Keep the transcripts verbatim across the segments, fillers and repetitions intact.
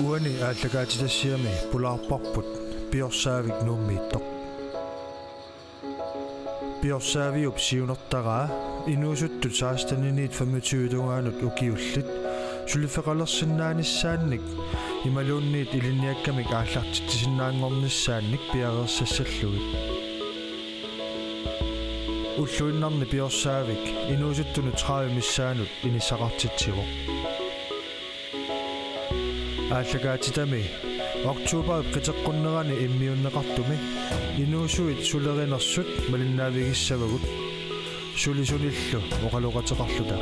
Uani aallakaatitassiami pulaarparput Piorsaavik Nuummiittoq. Piorsaaviup siunertaraa inuusuttut seksteniniit femogtyve tungaanut ukiullit suliffeqalersinnaanissaannik imaluunniit ilinniakkamik aallartitsisinnaanngornissaannik piareersassallugit. Ulluinnarni Piorsaavik inuusuttunut tredive missaanut inissaqartitsivoq. Aallakaatitami oktoberip qiteqqunnerani immiunneqartumi inuusuit sulerinersut malinnaavigissavagut sulisunillu oqaloqateqarluta.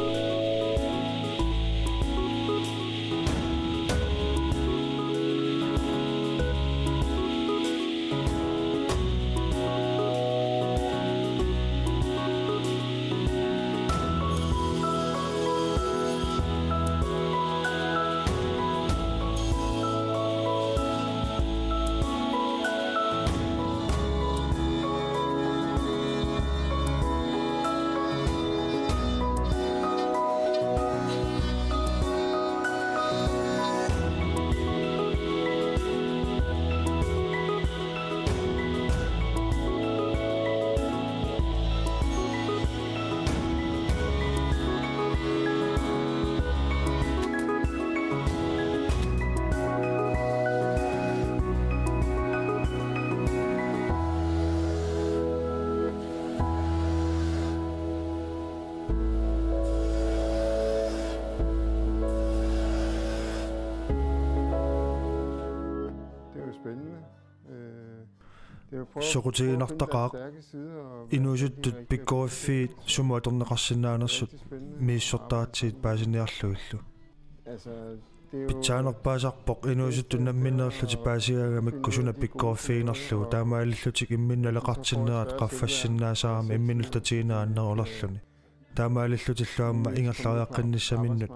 Det er jo spændende. Øh, det er jo prøvet, prøvet at finde deres Soqutiginartaqaaq, stærke sider og hvad inuusuttut de kan pikkoriffiit sumut atorneqarsinnaanersut misissortaratsigit paasiniarlugillu. Altså, det er jo, pitsaanerpaasarpoq inuusuttut namminneerlutik paasigaangamikku suna pikkoriffiginerlugu, taamaalillutik imminnut naleqartinnerat qaffassinnaasarami imminullu tatiginera annerulerluni. Taamaalillutillu aamma ingerlariaqqinnissaminnut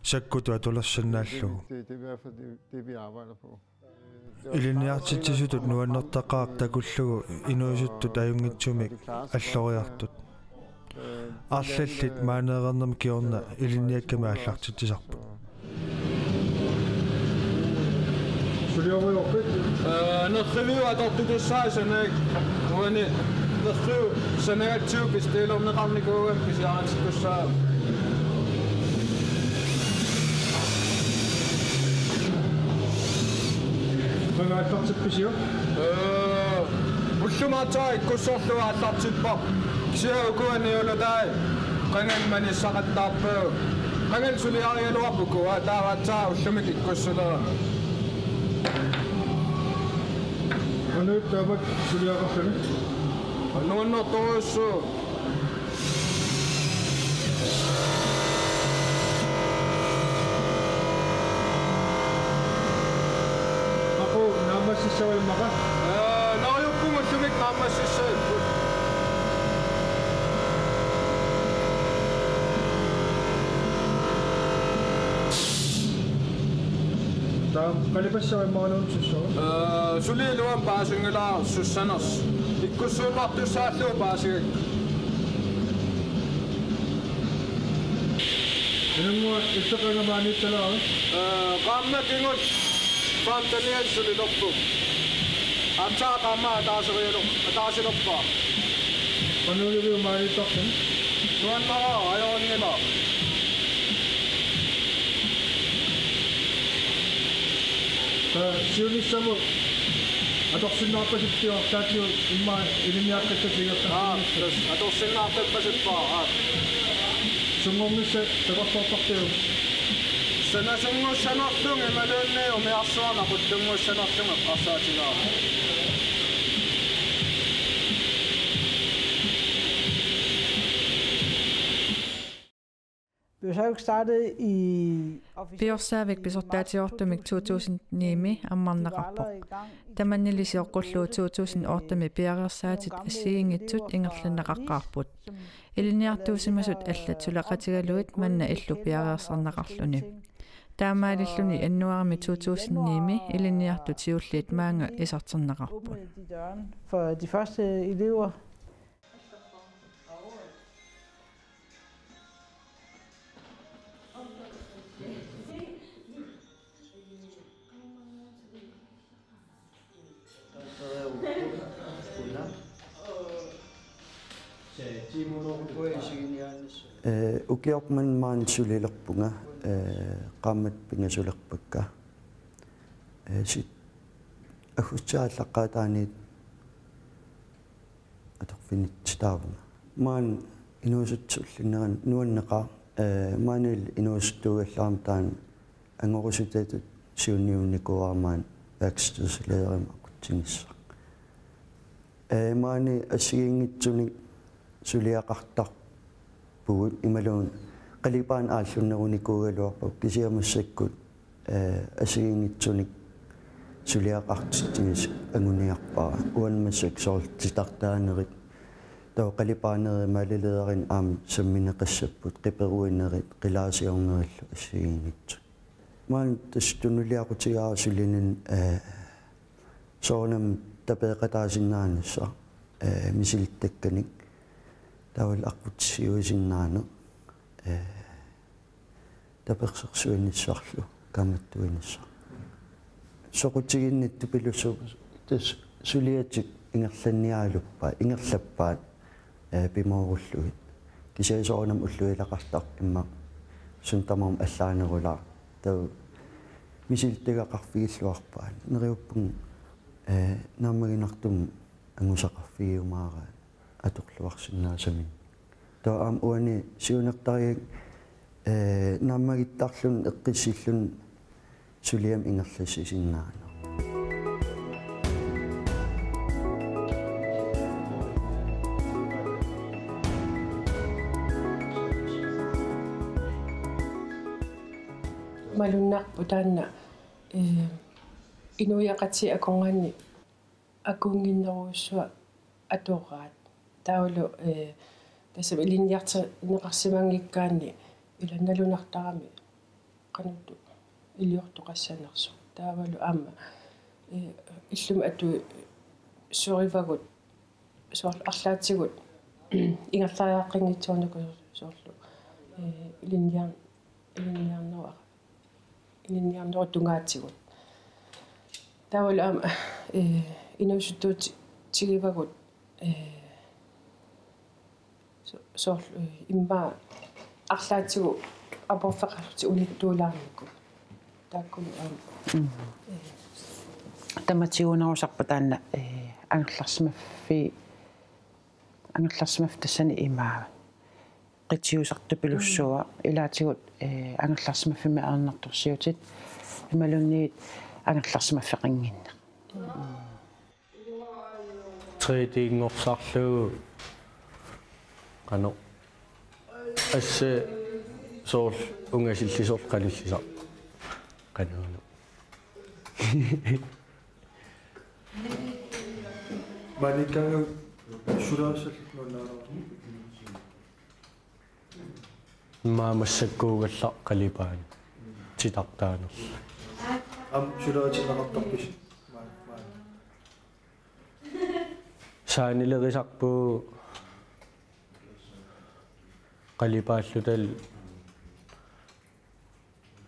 sakkutut atulersinnaallugu. Det, det er i hvert fald det, det, vi arbejder på. Ilinniartitsisutut nuannertaqaaq takullugu inuusuttut ajunngitsumik alloriartut. Arlallit maaneereernermi kingorna ilinniakkami aallartitsisarput. Suliorujorpit? Øh, nerriviup atortutissaa sanaak. Uani nerriup sanagatsigu pisiarineqarnikuugami pisiaritsikkussaa. Qanga aallartippisiuk? Øh, ullumi aatsaat ikkussorlugu aallartippoq. Kisianni ukuani ulutai qanga manissaqattaarpagut. Qanga suliarigaluarpoq ukua, taava aatsaat ullumi ikkussulerami. Qanoq taamak suliaqarluni? Nuannertorujussuuvoq. Aqagu naammassissavai immaqa? Ee, neriuppunga ullumi naammassissavai. Taava qalipassavai immaqa nuunnersussavai? Ee, suli iluamik paasinngilara sussanersoq. Ikkussuunnartussaallugu paasigakku. Inunnguaq illit qanga maaniittalaarit? Ee, qaammat kingulleq femteniat sulilerpugut. Aatsaat qaammat ataasilerpara, ataasilerpara. Qanoq iliorpiuk maaniittarluni? Nuannaraa, ajorinngilara. Taava siunissamut atorsinnaarpasippiuk arlaatigut immaqa ilinniaqqissatsigut? Aa, tassa atorsinnaartarpasippara, aa. Sunngornissaq takorloortarpiuk? Sanasunngussanerlunga imaluunniit umiarsuarnut aqullunnguussanerlunga eqqarsaatigaara. Piorsaavik startede i officielt Piorsaavik i marts pisortaatigoortumik to tusind ni-mi ammarneqarpoq. Tamanili sioqqullugu to tusind otte-mi piareersaatit assigiinngitsut ingerlanneqaqqaarput. Ilinniartuusimasut allat suleqatigalugit manna illu piareersarneqarluni. Taamaalilluni januaarimi to tusind ni-mi ilinniartut siulliit maanga isertinneqarput. Åbnede de døren for de første elever. Ee, ukioq manna maani sulilerpunga, ee, qaammat pingasulerpakka. Ee, sit aggustip aallaqqaataaniit atorfinitsitaavunga. Maani inuusuttoq ulluinnarni nuanneqaaq, ee, maanilu inuusuttuugallarama taanna angorusutatut siunniunnikuuara maani værkstedslederimik aqutsinissaq. Ee, maani assigiinngitsunik suliaqartarpugut imaluunniit qalipaaneq aallunnerunikuugaluarpoq kisianni massakkut, ee, assigiinngitsunik suliaqartitsineq anguniarpara. Uani massakkut soorlu titartaanerit, taava qalipaanerit maalileerini aamma sammineqassapput, qiperuinerit, qilaasiornerillu assigiinngitsut. Maani tassa tunuliaqutigaara sulinani, ee, soorunami tapeeqataasinnaanissaq, ee, misilittakkanik. Taavalu aqqutissiuisinnaaneq, ee, tapersersuinissarlu kaammattuinissaq. Soqutiginnittut pilussu tassa suliatik ingerlanniaraluppaat, ingerlappaat, ee, pimoorullugit. Kisianni soorunami ulluileqartarpoq immaqa suna tamarmi allaanerulaartoq. Taava misilittagaqarfigilluarpaat. Neriuppunga, ee, naammaginartumik angusaqarfigiumaaraat atorluarsinnaasaminnik. Taava aamma uani siunertariaqarpoq, ee, naammagittarluni eqqissilluni suliamik ingerlassisinnaaneq. Malunnarpoq taanna, ee, inuiaqatigiit akornanni akuunnginnerujussuaq atoraat. Taavalu, ee, tassami ilinniartinneqarsimanngikkaanni ila nalunartarami qanoq iliortoqassanersoq. Taavalu aamma, ee, illumi atuisorivagut soorlu arlaatigut ingerlariaqqinngitsoornikuusoq soorlu, ee, ilinniar-, ilinniarneruara. Ilinniarnerup tungaatigut. Taavalu aamma, ee, inuusuttuutigivagut, ee, so-, soorlu, ee, immaqa arlaatigut aporfeqarlutik unittuulaarnikut. Taakkulu aamma. Mm. Ee. Tamatigunarusarpoq taanna, ee, angerlarsimaffi-, angerlarsimaffik tassani ima qitiusartupilussuaq, mm, ilaatigut, ee, angerlarsimaffimmi ajornartorsiutit imaluunniit angerlarsimaffeqannginneq. Tre D-nngorsarlugu qanoq. Assi soorlu ungasillisoq qalillisaq. Qanoq. Manikkaangat sulerissallugu nuannaarami. Immaqa massakkuugallarpoq qalipaaneq titartaanerlu. Aamma suleritinneqartarpisi? Maa, maa. Saanilerisarpugut qalipaallutalu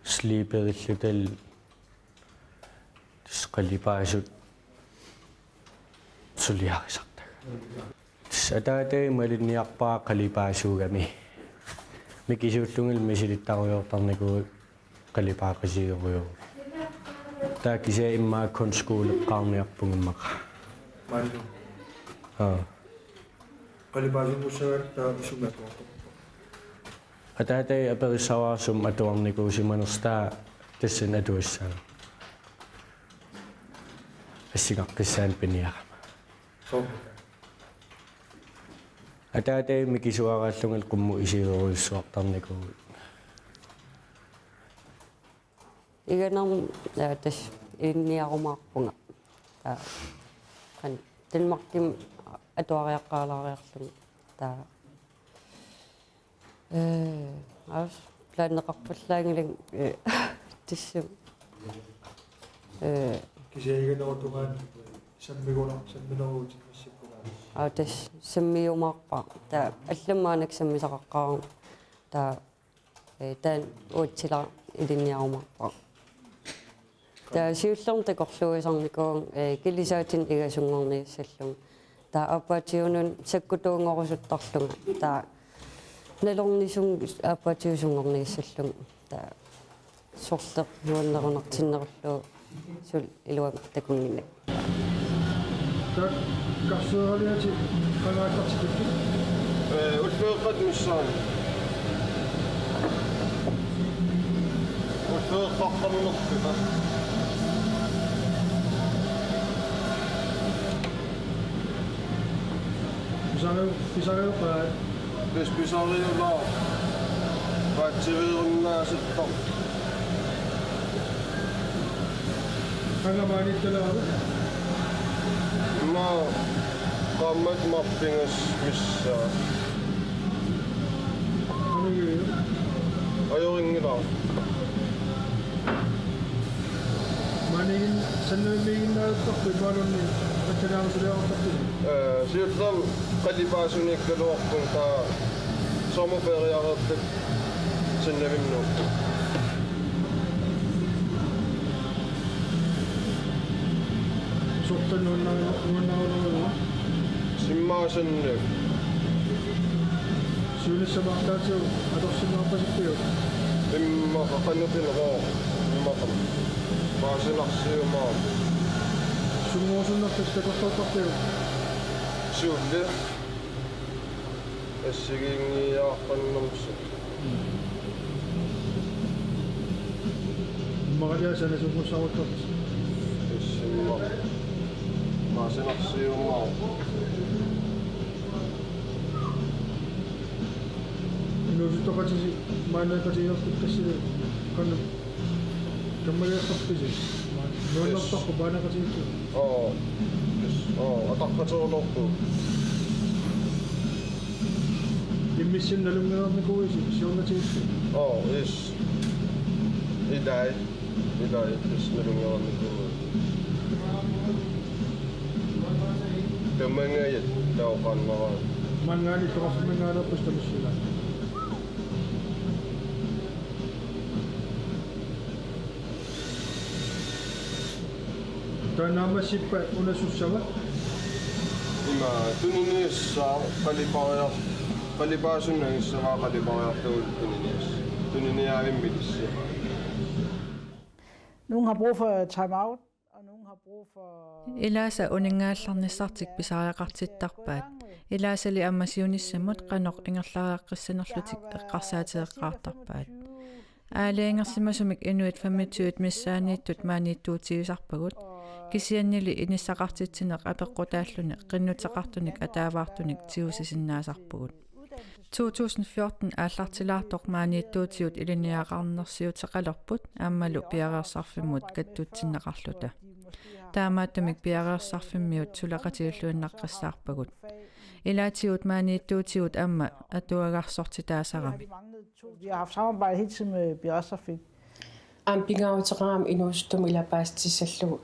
sliberilluta tassa qalipaasut suliarisartagaat. Tassa ataatai malinniarpara qalipaasuugami. Mikisuullungali misilittarujoortarnikuugatta qalipaaqisigerujoorlunga. Taava kisianni immaqa kunstskoleqqaarniarpunga immaqa. Maanna. Aa. Qalipaasunngussagaanni taava sumi atuartarpa? Ataatai aperissavara sumi atuarnikuusimanersoq, taava tassani atuassaanga. Assingaqqissaani piniarama. Soo. Ataatai mikisuaraallungali qummut isigerujussuartarnikuuvugut. Iganermut, aa, tassa ilinniarumaarpunga. Taava qanoq Danmarkimi atuariaqqaalaariarlunga. Taava, ee, aas, planeqarpallaanngilanga, ee, tassami. Ee. Kisianni iganerup tungaanut sammiguna-, sammineruvutit massakkut? Aa, tassa sammiumaarpara. Taava allamik maannakkut sammisaqaqqaarama. Taava ee, taanna uatsilaaq ilinniarumaarpara. Taava siullermik takorluuisarnikuuvunga, ee, kilisaatinik igasunngorniassallugu. Taava aappaatigunun sakkutuunngorusuttarlunga. Taava nalornisumik aappaatigut sunngorniassallugu. Taava sorleq nuannerunartinnerullugu suli iluamik takunnginnakku. Taava karsueraliatit qangaattartikkit? Ee, ullueqqat missaani. Ullueqqaqqammerpita. Pisariu-, pisariuqaat. Pis-, pisariulaarpoq. Paatsiveerunnaasuttarpoq. Qanga maaniittalaaruk? Immaqa qaammat marpinngas missaa. Anugiu? Ajorinngilara. Maaniiginnaq sannavimmiiginnartarpit imaluunniit attaviarsuliartarpit? Ee, siullermik qalipaasuniikkaluarpunga, taava sommerferiareerpat sannavimmiupput. Sorleq nuannaru-, nuannarulerlugu? Immaqa sannavimmi. Siunissami arlaatigut atorsinnaarpasippiuk? Immaqa qanoq pinerpoq. Immaqa. Paasinarsiumaarpoq. Sunngorusunnartoq takorloortarpiuk? Siulleq. Assigiinngiiaarpannermisi. Immaqaliaq sanasunngussaaruttorti. Issimma. Paasinarsiumaarpoq. Inuusuttoqatisi maannakkut iorput tassili qanoq kammalaartarpisi? Nuannertarpoq maannakkut. Oo. Yes. Oo, ataqatigiinnerput. Immissinnut nalunngereernikuuisi siornatigut? Oo, yes. Ilai. Ilai, yes, nalunngereernikuuisi. Tamangajaat tauqannara. Maanngaanniit illoqarfimminngaanneerpusi tamassilaat. Taanna aamma sippa una sussava? Ima tuniniassaaq qalipariar-, qalipaasunngissavaa qalipariartugut tuninias-, tuniniaavimmi tassa. Nogen har brug for time out, og nogen har brug for... Ilaasa uninngaallarnissartik pisariaqartittarpaat. Ilaasali aamma siunissamut qanoq ingerlariaqqissanerlutik eqqarsaatigeqqaartarpaat. Aalajangersimasumik inuit femogtyve missaanniittut maaniittuutigisarpagut, kisiannili inissaqartitsineq apeqqutaalluni qinnuteqartunik ataavartunik tigusisinnaasarpugut. To tusind fjorten aallartilaartoq maaniittuutigut ilinniagaqarnersiuteqalerput aammalu piareersarfimmut kattutsinneqarluta. Taamaattumik piareersarfimmiut suleqatigilluinnaqqissaarpagut. Ilaatigut maaniittuutigut aamma atuagarsortitaasaramik. Vi har haft samarbejde hele tiden med Piareersarfik. Aamma pingaaruteqarami inuusuttumut ila paasissutissallugu.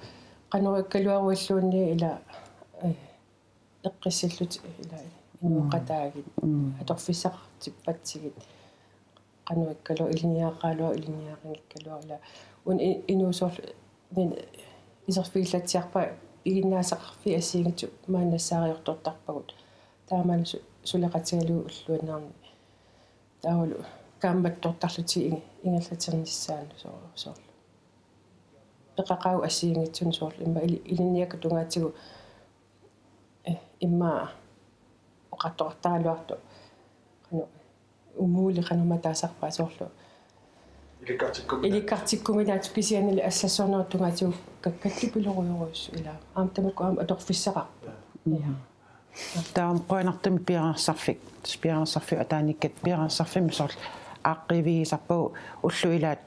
Qanoq ikkaluaruilluunniit ila, eh, eqqissillutik ila inooqataagit. Mm. Atorfissaqartippatsigit. Qanoq ikkaluar-, ilinniagaqaraluar, ilinniagaqanngikkaluar ila. Una i-, inuusoorl-, min-, iserfigillatsiarpara piginnaasaqarfiit assigiinngitsut maani nassaariortortarpagut. Taamaammat su-, suleqatigalugu ulluinnarni. Taavalu kaammattortarlutik ing-, ingerlaternissaannut soo-, soorlu. Peqaqaagut assigiinngitsunik soorlu immaqa ili-, ilinniakkut tungaatigut, eh, immaqa oqartoqartaraluartoq. Qanoq umuulik qanormaa taasarpaat soorlu. Ilikkartikkuminaatsoq. Ilikkartikkuminaatsoq kisiannili assersuunerup tungaatigut kakkallupilorujorujussuu ilaa. Aamma tamakku aamma atorfissaqarpoq. Ja. Ja. Taava qujanartumik Piareersarfik. Piareersarfiup ataanikkat Piareersarfimmi soorlu aaqqiivigisarpagut ullut ilaat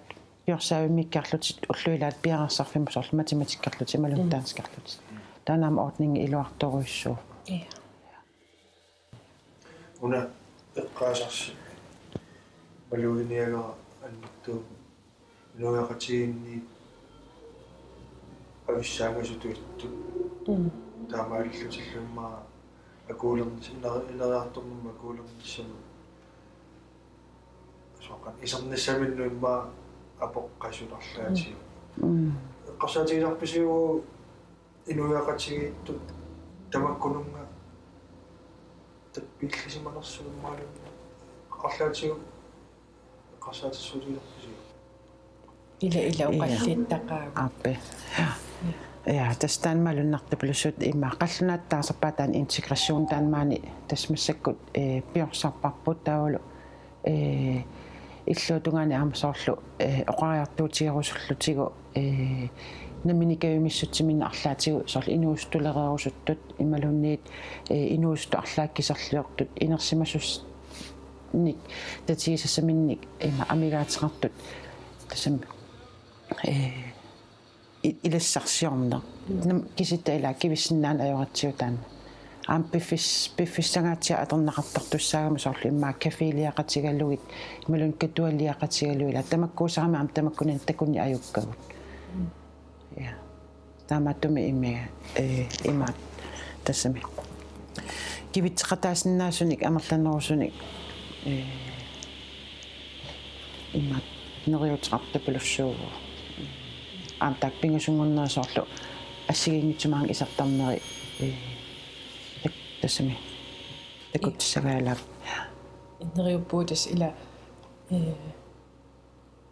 piorsaavimmiikkiarlutik ullut ilaat Piareersarfimmi soorlu matematikkerlutik imaluunniit, mm, danskerlutik. Taanna aamma ordningi iluartorujussuuvoq. Ja. Una eqqaasarsi maluginiagara annertuumik inuiaqatigiinni avissaangasutut ittut. Mm. Taamaalillutillu immaqa akuulernis-, iner-, ineriartornermut akuulernissamut. Soorlu isernissaminnut immaqa apoqqasunarlaatigut. Mm. Eqqarsaatigisarpisiuk inuiaqatigiittut tamakkununnga Pillisimanersugut imaluunniit arlaatigut eqqarsaatissuutigilerpusiuk. Ila, ila. Ila. Oqallittaqaagut. Aappi. Ja, tassa taanna malunnartupilussuuvoq, immaqa qallunaatut taasarpaat taanna integration, taanna maani tassa massakkut, eh, piorsarparput taavalu, eh, illuatungaani aamma soorlu, eh, oqariartuutigerusullutigu, eh, namminikajumissutsiminnik arlaatigut soorlu inuusuttut tolereerusuttut imaluunniit, eh, inuusuttut arlaat kiserliortut inersimasussanik tatigisassaminnik ima amigaateqartut tassami, eh, i-, ilassarsiorneq. Nam-, kisitta ila kivissinnaaneq ajoratsigu taanna. Aamma piffis-, piffissangaatsiaq atorneqartartussaagami soorlu immaqa caféliaqatigalugit, imaluunniit katualiaqatigalugit, ila tamakkuusarami aamma tamakkuninnga takunneq ajukkagut. Ja. Taamaattumik immiga, eh, imaattoq tassami. Kivitseqataasinnaasunik amerlanerusunik, eh, imaattoq neriuuteqartupilussuuvoq. Aamma taakku pingasunngornerit soorlu assigiinngitsumik aamma isertarneri, eh, tak-, tassami. Takutissagaat ilaa. Neriuppugut tassa ila, eh,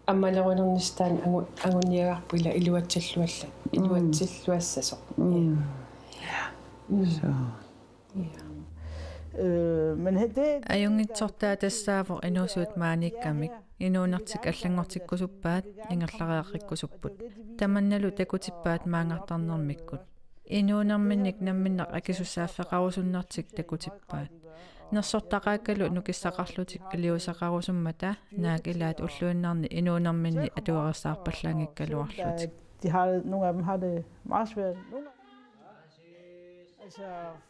ammalerunernissaq taanna angu-, anguniagarput ila iluatsilluallat, mm, iluatsilluassasoq. Mm. Mm. So. Ja. Øh, men he-, det Ajunngitsortaa tassaavoq inuusuttut maaniikkamik, inuunertik allanngortikkusuppaat, ingerlariaqqikkusupput. Tamannalu takutippaat maanngartarnermikkut. Inuunerminnik namminneq akisussaaffeqarusunnertik takutippaat. Nersortaqaakkalu nukissaqarlutik iliuuseqarusummata naak ilaat ulluinnarni inuunerminni atugarissaarpallaanngikkaluarlutik. De har, nogle af dem har det meget svært. Nogle af, altså,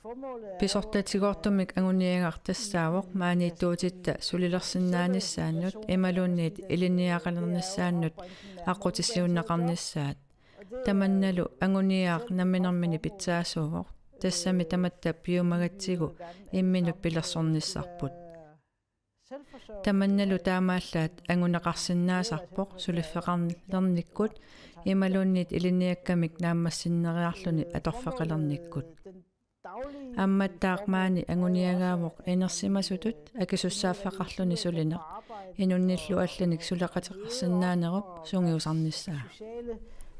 formålet er jo Pisortatigoortumik anguniagaq tassaavoq maaniittuutitta sulilersinnaanissaannut imaluunniit ilinniagaqalernissaannut aqqutissiuunneqarnissaat. Tamannalu anguniagaq namminermini pitsaasuuvoq. Tassami tamatta piumagatsigu imminut pilersornissarput. Tamannalu taamaallaat anguneqarsinnaasarpoq suliffeqarlernikkut imaluunniit ilinniakkamik naammassinneriarluni atorfeqalernikkut. Ammattaaq maani anguniagaavoq inersimasutut akisussaaffeqarluni sulineq, inunnillu allanik suleqateqarsinnaanerup sungiusarnissaa.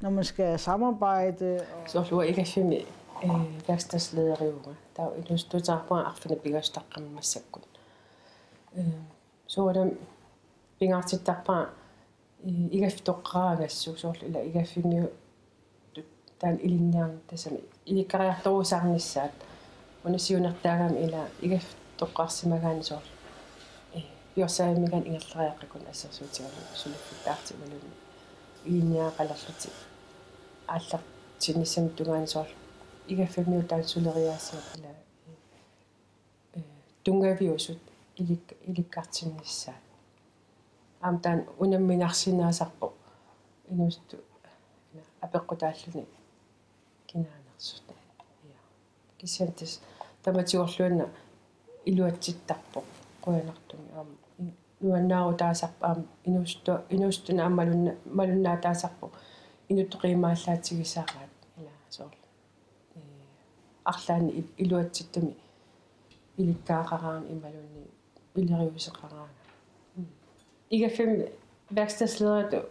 Når man skal samarbejde og Soorlu uanga igaffimmi, eh, værkstedslederiuvunga. Taava inuusuttuuteqarpunga arfineq-pingasut taqqamani massakkut. Eh, soorunami pingaartittarpara, eh, igaffik toqqaaraangassuk soorlu ila igaffimmiut taanna ilinniarneq tassami ilikkariartorusaarnissaat. Una siunertaagami ila igaffik toqqarsimagaanni soorlu, eh, piorsaavimmagaanni ingerlariaqqikkunik assersuutigalugu suliffittaartut imaluunniit ilinniagaqalerlutik aallartinnissamut tungaanut soorlu igaffimmiut taanna suleriaaseq ila, eh, tunngaviusut ilik-, ilikkartinnissaat. Aamma taanna unamminarsinnaasarpoq inuusuttut apeqqutaalluni kinaanersut. Ja. Kisianni tassa tamatigorluinnaq iluatsittarpoq qujanartumik aamma in-, nuannaarutaasarpoq aamma inuusuttu-, inuusuttunik aamma malunna-, malunnaataasarpoq inuttut qiimaallaatigisaraat ila soorlu. Eh, arlaannik il-, iluatsittumik ilikkagaqaraangat imaluunniit ileriuseqaraangat. Mm. Igaffimmi værkstedslederiup,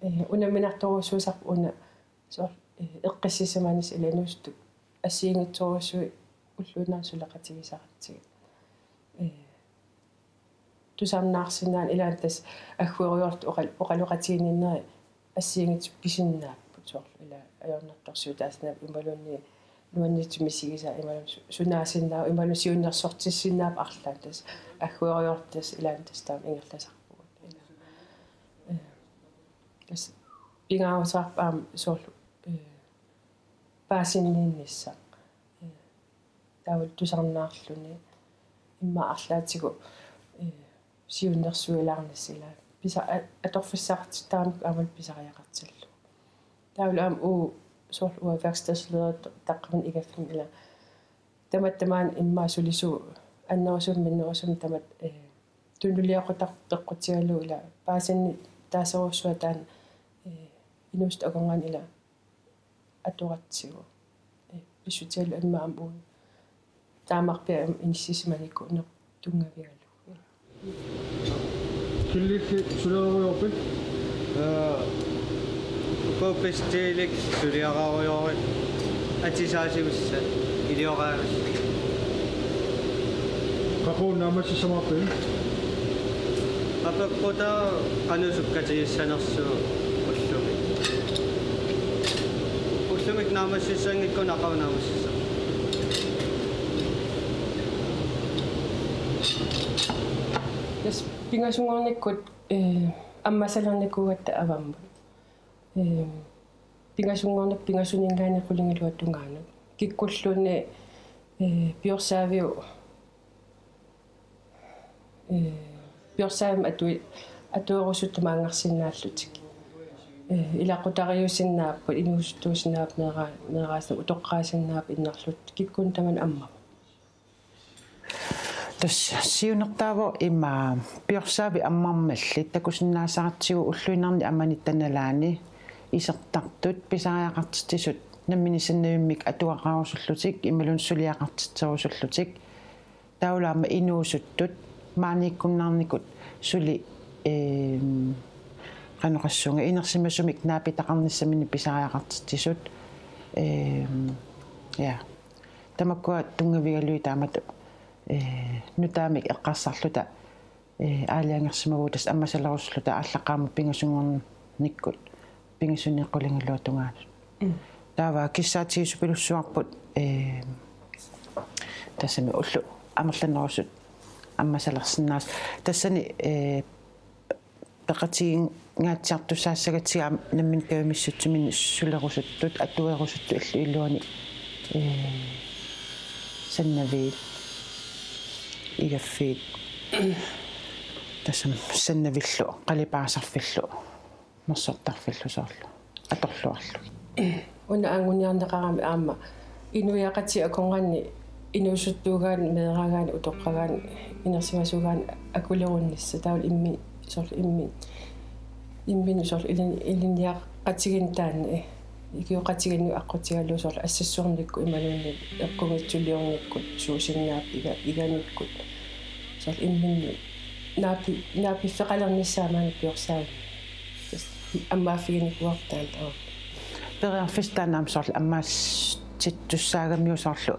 eh, unamminartorujussuusarpoq una soorlu, eh, eqqissisimanissaq ila inuusuttut assigiinngitsorujussuit ulluinnarni suleqatigisaratsigit. Eh, tusarnaarsinnaaneq ilaanni tassa agguerujoortut oqal-, oqaloqatiginninnerit assigiinngitsut pisinnaapput soorlu ila ajornartorsiutaasinnaavoq imaluunniit nuanniitsumik misigisaat imaluunniit su-, sunaasinnaavoq imaluunniit siunnersortissinnaapput arlaanni tassa agguerujoortut tassa ilaanni tassa taama ingerlasarpugut. Eh, tassa pingaaruteqarpoq aamma soorlu, eh, paasinniinnissaq. Eh, taavalu tusarnaarluni immaqa arlaatigut, eh, siunnersuilaarnissaq ila pisa-, a-, atorfissaqartittarakkit aamma pisariaqartillugu. Taavalu aamma uu soorlu uanga værkstedslederi taqqamani igaffimmi ila tamatta maani immaqa sulisugut annerusumik minnerusumik tamatta, eh, tunuliaqutaq peqqutigalugu ila paasinnittaasorujussuaq taanna, eh, inuusuttut akornanni ila atoratsigu. Eh, pissutigalugu immaqa aamma uagut Taamarpiaq inissisimanikku una tunngavigalugu. Killilli sulerujoorpit? Ukoppestilik suliararujoorit atisaasiussat ilioraavissat. Qaqugu naammassissavarpit? Apeqqutaa qanoq sukkatigissanersugut ullumi. Ullumi naammassissanngikkunik aqagu naammassissavat. Yes, pingasunngornikkut eh, ammasalernikuugatta avammut. Eh, pingasunngornikkut pingasuninngaanniit qulingiluat tungaanut. Kikkulluunniit eh, piorsaaviup eh, piorsaavimmik atui-, atuerusuttut maanngarsinnaallutik. Eh, ilaqutariuusinnaapput, inuusuttuusinnaapput, meera-, meeraasut utoqqaasinnaapput innarlutik, kikkunnut tamanut ammavoq. Tassa siunertaavoq ima piorsaavi ammarmallit takusinnaasaratsigu ulluinnarni amanittanalaani isertartut pisariaqartitsisut nammineq sannavimmik atuaqarusullutik imaluunniit suliaqartitserusullutik. Taavalu aamma inuusuttut maaniikkunnaarnikut suli ehm qanoq oqassuunga inersimasumik naapitaqarnissaminnik pisariaqartitsisut. Ehm ja. Tamakkua tunngavigalugit taamatut eh nutaamik eqqarsarluta eh aalajangersimavugut tassa ammasalerusulluta aallaqqaammut pingasunngornikkut pingasuniit qulingiluat tungaanut. Taava kissaatigissupilussuarput eh tassami ullut amerlanerusut ammasalersinnaasut. Tassani eh peqatigingaatsiartussaassagatsigu aamma nammineq kajumissutsiminnik sulerusuttut, atuerusuttut illup iluani eh sannaviit, igaffiit, tassami sannavillu, qalipaasarfillu, mersortarfillu soorlu atorluarlugit. Una anguniarneqarami aamma inuiaqatigiit akornanni inuusuttuugaanni, meeraagaanni, utoqqagaanni, inersimasuugaanni akulerunnissaq, taavalu immi-, soorlu immi-, imminut soorlu ilin-, ilinniaqatigiinnut taanna, eh, ikioqatigiinnut aqqutigalugu soorlu assassornikkut imaluunniit eqqumiitsuliornikkut suusinnaapput iga-, iganikkut. Soorlu imminut naapi-, naapiffeqalernissaa maani piorsaavi. Ammaaffiginikuuarput taanna. Periarfissaq taanna aamma soorlu ammaassittussaagamiuk soorlu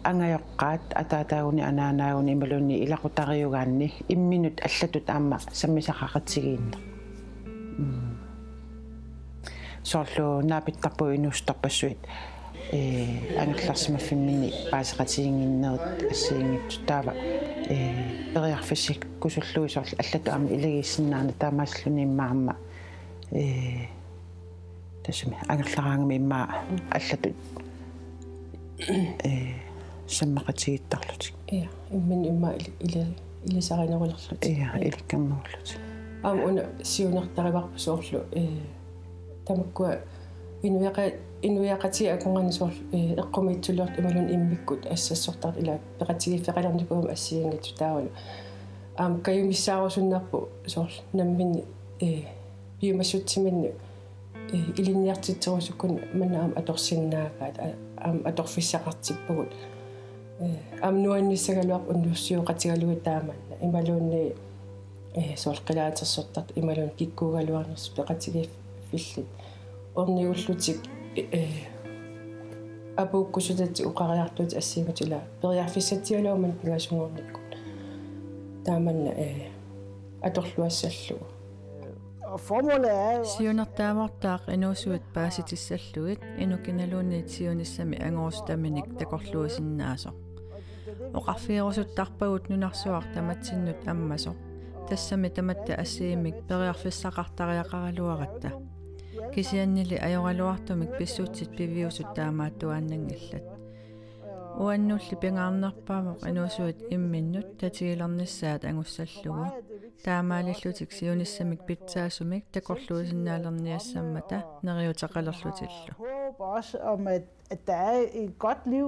angajoqqaat ataataaguni anaanaaguni imaluunniit ilaqutariugaanni imminut allatut aamma sammisaqaqatigiinneq. Mm. Soorlu naapittarpagut inuusuttorpassuit eh angerlarsimaffimminni paaseqatiginnginnerit assigiinngitsut taava eh periarfissikkusullugit soorlu allatut aamma ilagiissinnaaneq taamaasilluni immaqa aamma eh tassami angerlaraangami immaqa allatut eh sammeqatigiittarlutik. Ja, imminut immaqa ili-, ili-, ilisarinerulerlutik. Ja, ilikkarnerulerlutik. Aamma una siunertarivarput soorlu eh tamakkua inuiaqa-, inuiaqatigiit akornanni soorlu eh eqqumiitsuliortut imaluunniit immikkut assassortartut ila peqatigiiffeqalernikuugami assigiinngitsut taavalu. Aamma kajumissaarusunnerput soorlu nammineq eh piumassutsiminnut eh ilinniartitserusukkunik manna aamma atorsinnaagaat, a-, aamma atorfissaqartippugut. Eh aamma nuannissagaluarpoq unnussiuoqatigalugit taamanna imaluunniit eh soorlu qilaatersortartut imaluunniit kikkuugaluarnersut peqatigiiffillit ornigullutik eh apuukkusutatik oqariartuutik assigiinngitsut ila periarfissatsialuamik pingasunngornikkut taamanna eh atorluassallugu. Siunertaavortaaq inuusuit paasitissallugit inuk kinaluunniit siunissami angorusutaminik takorluuisinnaasoq. Oqarfigerusuttarpagut nunarsuaq tamatsinnut ammasoq. Tassami tamatta assigiimmik periarfissaqartariaqaraluaratta. Kisiannili ajoraluartumik pissutsit piviusut taamaattuaannanngillat. Uannulli pingaarnerpaavoq inuusuit imminnut tatigilernissaat angussallugu. Taamaalillutik siunissamik pitsaasumik takorluuisinnaalerniassammata neriuteqalerlutillu. Håb også om, at, at der er et godt liv.